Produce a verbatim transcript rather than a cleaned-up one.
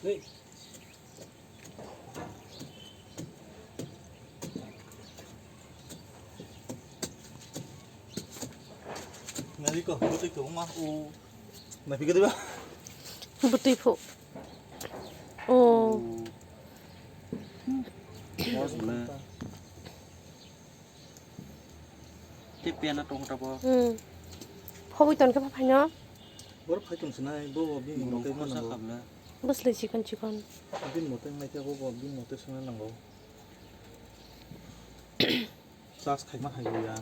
Nari ko, bwtwi ko ma o. Napi ka diba? Bwtwi phu. Oh. Tei pena tong tabo. Hmm. Phobwi ton khe pha phaino. Bor phai tong sinai, bo bo bini mote ma nango. Bwsli chikon chikon. Bini mote ngai khe bo bo bini mote sona nango. Charge khaima hai ya.